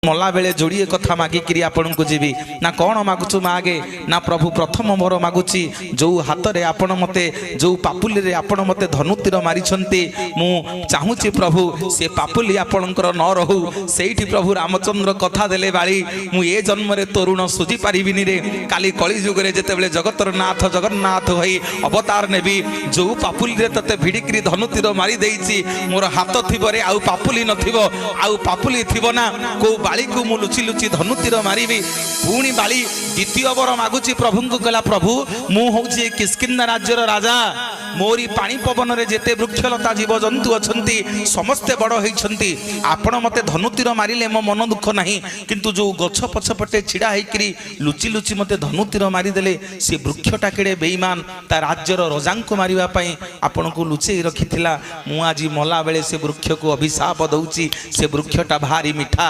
ମଲା ବେଳେ ଯୋଡ଼ିଏ କଥା ମାଗିକିରି ଆପଣଙ୍କୁ ଯିବି। ନା କ'ଣ ମାଗୁଛୁ ମାଗେ? ନା ପ୍ରଭୁ, ପ୍ରଥମ ବର ମାଗୁଛି, ଯେଉଁ ହାତରେ ଆପଣ ମୋତେ, ଯେଉଁ ପାପୁଲିରେ ଆପଣ ମୋତେ ଧନୁତୀର ମାରିଛନ୍ତି, ମୁଁ ଚାହୁଁଛି ପ୍ରଭୁ, ସେ ପାପୁଲି ଆପଣଙ୍କର ନ ରହୁ। ସେଇଠି ପ୍ରଭୁ ରାମଚନ୍ଦ୍ର କଥା ଦେଲେ, ବାଳି, ମୁଁ ଏ ଜନ୍ମରେ ତୋ ଋଣ ସୁଝି ପାରିବିନି ରେ। କାଲି କଳି ଯୁଗରେ ଯେତେବେଳେ ଜଗତର ନାଥ ଜଗନ୍ନାଥ ହୋଇ ଅବତାର ନେବି, ଯେଉଁ ପାପୁଲିରେ ତତେ ଭିଡ଼ିକିରି ଧନୁତୀର ମାରି ଦେଇଛି, ମୋର ହାତ ଥିବରେ ଆଉ ପାପୁଲି ନଥିବ। ଆଉ ପାପୁଲି ଥିବ ନା, କୋଉ ବାଳିକୁ ମୁଁ ଲୁଚି ଲୁଚି ଧନୁତୀର ମାରିବି? ପୁଣି ବାଳି ଦ୍ୱିତୀୟ ବର ମାଗୁଛି ପ୍ରଭୁଙ୍କୁ। କହିଲା, ପ୍ରଭୁ, ମୁଁ ହଉଛି ଏ କିଷ୍କିନ୍ଦା ରାଜ୍ୟର ରାଜା। ମୋରି ପାଣି ପବନରେ ଯେତେ ବୃକ୍ଷଲତା ଜୀବଜନ୍ତୁ ଅଛନ୍ତି, ସମସ୍ତେ ବଡ଼ ହେଇଛନ୍ତି। ଆପଣ ମୋତେ ଧନୁତୀର ମାରିଲେ ମୋ ମନ ଦୁଃଖ ନାହିଁ, କିନ୍ତୁ ଯୋଉ ଗଛ ପଛପଟେ ଛିଡ଼ା ହେଇକିରି ଲୁଚି ଲୁଚି ମୋତେ ଧନୁତୀର ମାରିଦେଲେ, ସେ ବୃକ୍ଷଟା କେଡ଼େ ବେଇମାନ, ତା ରାଜ୍ୟର ରଜାଙ୍କୁ ମାରିବା ପାଇଁ ଆପଣଙ୍କୁ ଲୁଚେଇ ରଖିଥିଲା। ମୁଁ ଆଜି ମଲା ବେଳେ ସେ ବୃକ୍ଷକୁ ଅଭିଶାପ ଦଉଛି। ସେ ବୃକ୍ଷଟା ଭାରି ମିଠା।